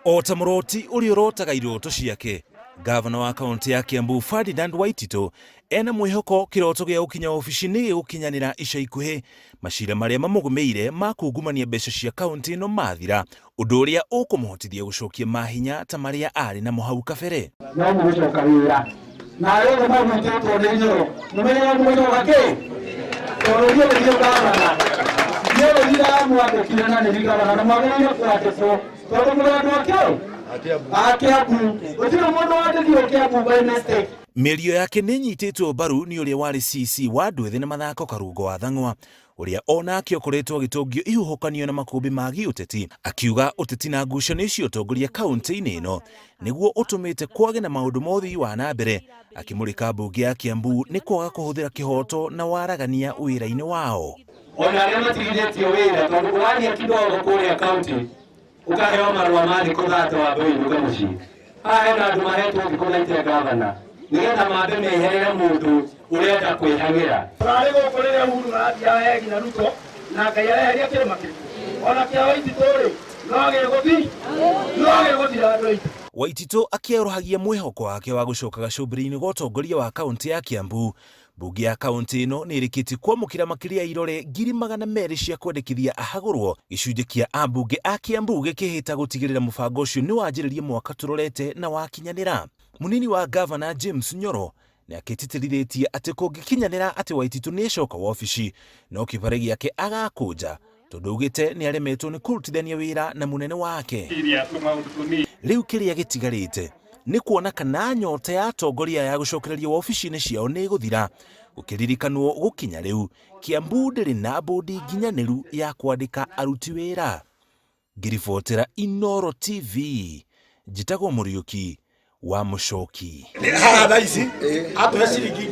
O ta mũroti ũrĩa ũrotaga iroto ciake, ngavana wa kaũntĩ ya Kiambu Ferdinand Waititũ ena mwĩhoko kĩroto gĩa gũkinya obici nĩ gĩgũkinyanĩra ica ikuhĩ macira marĩa mamũgũmĩire ma kungumania mbeca cia kaũntĩ ĩno mathira, ũndũ ũrĩa ũkũmũhotithia gũcokia mahinya ta marĩa arĩ namo hau kabere. No mũgũcoka wĩra na arĩa othe mahutĩtwo nĩ Nyoro mũmenye mũgũcoka kĩ tondũ niĩ nĩ niĩ ngavana, niĩ nĩ niĩ ndamwandĩkire na nĩ niĩ ngavana na mwagĩrĩire kwandĩkwo tondũ mũrĩ andũ a kĩ a Kĩambu, gũtirĩ mũndũ wandĩkirwo Kĩambu by mistake. Mĩario yake nĩ ĩnyitĩtwo mbaru nĩ ũrĩa warĩ CC wa andũ ethĩ na mathako Karungo wa Thang'wa, ũrĩa o nake ũkoretwo agĩtũngio ihuhũkanio na makũmbĩ ma gĩũteti, akiuga ũteti na ngucanio cia ũtongoria kaũntĩ-inĩ ĩno nĩguo ũtũmĩte kwage na maũndũ ma ũthii wa na mbere, akĩmũrĩka mbunge ya Kiambu nĩ kwaga kũhũthĩra kĩhooto na waragania wĩra-inĩ wao. Ona arĩa matigithĩtio wĩra tondũ ũraria kidogo kũrĩa kaunti ũkaheo marũa ma thikũ 30 wambe ũinũke mũciĩ. Haha hena andũ mahetwo thikũ 90 ngavana nĩgetha mambe meherere mũndũ ũrenda kwĩhang'ĩra. Tũrarĩ gũkũ rĩrĩa Uhuru arathiaga Hegi na Ruto na Ngai areheria kĩrĩma kĩrĩkũ? Ona kĩa Waititũ rĩ, no gĩgũthi no gĩgũthira andũ aitũ. Waititũ akĩerũhagia mwĩhoko wake wa gũcoka gacũmbĩrĩ-inĩ ga ũtongoria wa kaũntĩ ya Kiambu. Mbunge ya kaũntĩ ĩno nĩ ĩrĩkĩtie kwamũkĩra makĩria ya irore 200,000 cia kwendekithia ahagũrwo, gĩcunjĩ kĩa ambunge a Kiambu gĩkĩhĩta gũtigĩrĩra mũbango ũcio nĩ wanjĩrĩria mwaka tũrorete na wakinyanĩra. Mũnini wa ngavana James Nyoro nĩ akĩtĩtĩrithĩtie atĩ kũngĩkinyanĩra atĩ Waititũ nĩ acoka wabici, no kĩbarĩ gĩake agakũnja tondũ augĩte nĩ aremetwo nĩ kũrutithania wĩra na mũnene wake. Rĩu kĩrĩa gĩtigarĩte nĩ kuona kana nyota ya atongoria ya gũcokereria wabici-inĩ ciao nĩ ĩgũthira, gũkĩririkanwo gũkinya rĩu Kiambu ndĩrĩ na mbũndi nginyanĩru ya kwandĩka aruti wĩra. Ngĩribotera Inooro TV, njĩtagwo Mũriũki wa Mũcoki. Haha thaa ici atũhe ciringi